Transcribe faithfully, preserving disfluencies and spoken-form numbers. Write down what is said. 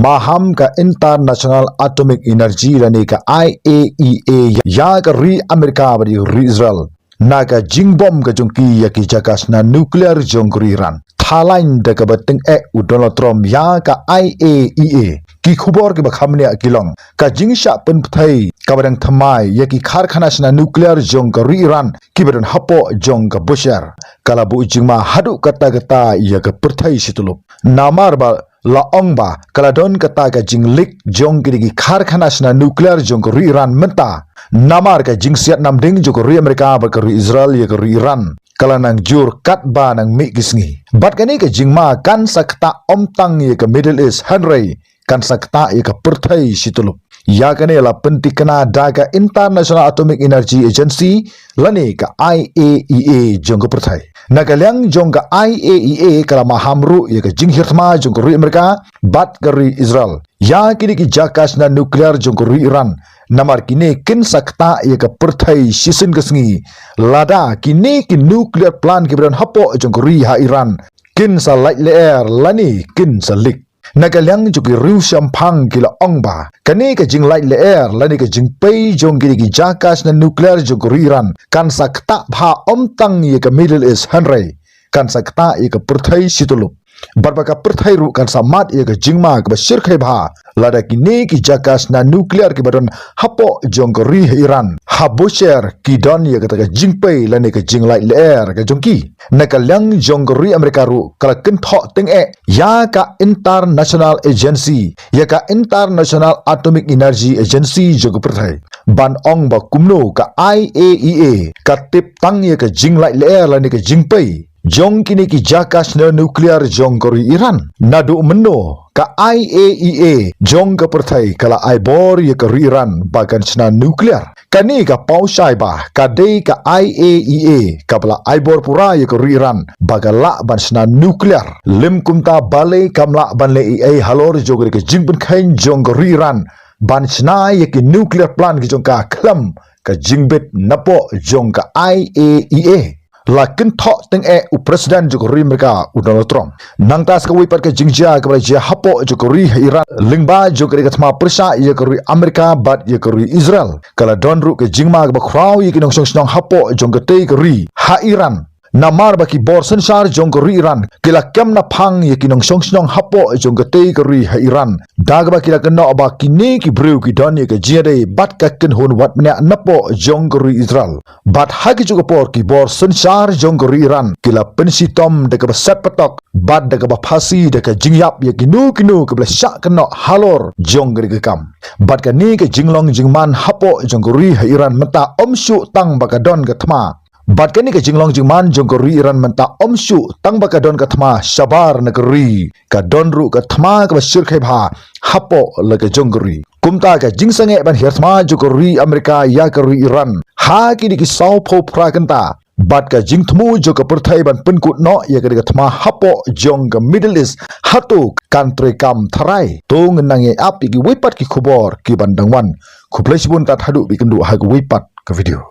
aham ka International Atomic Energy lane ka I A E A ïa ka ri Amerika bad ïa ka ri Israel na ka jingbom ka jong ki ïa ki jaka shna nuclear jong ka ri Iran. Thaw laiñ da kaba tyngeh u Donald Trump ïa ka I A E A, ki khubor kiba kham bniah ki long ka jingshah pynpyrthei kaba dang thymmai ïa ki karkhana shna nuclear jong ka ri Iran kiba don hapoh jong ka Bushehr ka la buh jingma haduh katta katta ïa ka pyrthei shityllup. Namar ba la ong ba ka la don kata ka jingleak jong kine ki karkhana shna nuclear jong ka ri Iran mynta, namar ka jingsiat namding jong ka ri Amerika bad ka ri Israel ïa ka ri Iran ka la nang jur katba nang mih ki sngi. Bad kane ka jingma kan sa ktah ym tang ïa ka Middle East hynrei kan sa ktah ïa ka pyrthei shityllup. Ïa kane la pyntikna da ka International Atomic Energy Agency lane ka I A E A jong ka pyrthei. Na ka liang jong ka I A E A ka la maham ruh ïa ka jinghiar thma jong ka ri Amerika bad ka ri Israel ïa kine ki jaka shna nuclear jong ka ri Iran, namar kine kin sa ktah ïa ka pyrthei shisien ka sngi lada kine ki nuclear plant kiba don hapoh jong ka ri ha Iran kin sa lait lyer lane kin sa leak. Na ka liang jong ki riewshemphang ki la ong ba kane ka jinglait lyer lane ka jingpei jong kine ki jaka shna nuclear jong ka ri Iran kan sa ktah bha ym tang ïa ka Middle East hynrei kan sa ktah ïa ka pyrthei shityllup. Bad ba ka pyrthei ruh kan sa mad ïa ka jingma kaba shyrkhei bha lada kine ki jaka shna nuclear kiba don hapoh jong ka ri ha Iran ha Bushehr ki don ïa kata ka jingpei lane ka jinglait lyer ka jong ki. Na ka liang jong ka ri Amerika ruh ka la kynthoh tyngeh ïa ka International Agency, ïa ka International Atomic Energy Agency jong ka pyrthei, ban ong ba kumno ka I A E A ka tip tang ïa ka jinglait lyer lane ka jingpei jong kine ki jaka shna nuclear jong ka ri Iran. Naduh mynno ka I A E A jong ka pyrthei ka la ai bor ïa ka ri Iran ba kan shna nuclear? Kane ka paw shai ba ka dei ka I A E A kaba la ai bor pura ïa ka ri Iran ba ka lah ban shna nuclear. Lym kumta balei kam lah ban leh ei ei halor jong ka jingpynkheiñ jong ka ri Iran ban shna ïa ki nuclear plant ki jong ka khlem ka jingbit napoh jong ka I A E A? La kynthoh tyngeh u President jong ka ri Amerika u Donald Trump. Nangta sa kawei pat ka jingjia kaba la jia hapoh jong ka ri ha Iran lyngba jong ka ri ka thma pyrshah ïa ka ri Amerika bad ïa ka ri Israel, ka la don ruh ka jingma kaba khraw ïa ki nongshong shnong hapoh jong katei ka ri ha Iran. Namar ba ki bor synshar jong ka ri Iran ki la kem naphang ïa ki nongshong shnong hapoh jong katei ka ri ha Iran da kaba ki la kynnoh ba kine ki briew ki don ïa ka jingïadei bad ka kynhun wad bniah napoh jong ka ri Israel. Bad ha kajuh ka por ki bor synshar jong ka ri Iran ki la pynshitom da kaba set patok bad da kaba phasi da ka jingïap ïa kino kino kiba la shah kynnoh halor jong ka ri ka kam. Bad kane ka jinglong jingman hapoh jong ka ri ha Iran mynta ym shuh tang ba ka don ka thma. Bad kane ka jinglong jingman jong ka ri Iran mynta ym shuh tang ba ka don ka thma shabar na ka ri, ka don ruh ka thma kaba shyrkhei bha hapoh la ka jong ka ri. Kumta ka jingsangeh ban hiar thma jong ka ri Amerika ïa ka ri Iran ha kine ki sawphew phra kynta bad ka jingthmu jong ka pyrthei ban pynkut noh ïa ka dei ka thma hapoh jong ka Middle East, hato kan treikam tharai? To ngin nang ïa ap ïa kiwei pat ki khubor ki ban dang wan. Khublei shibun, tad haduh ba ïakynduh ha kawei pat ka video.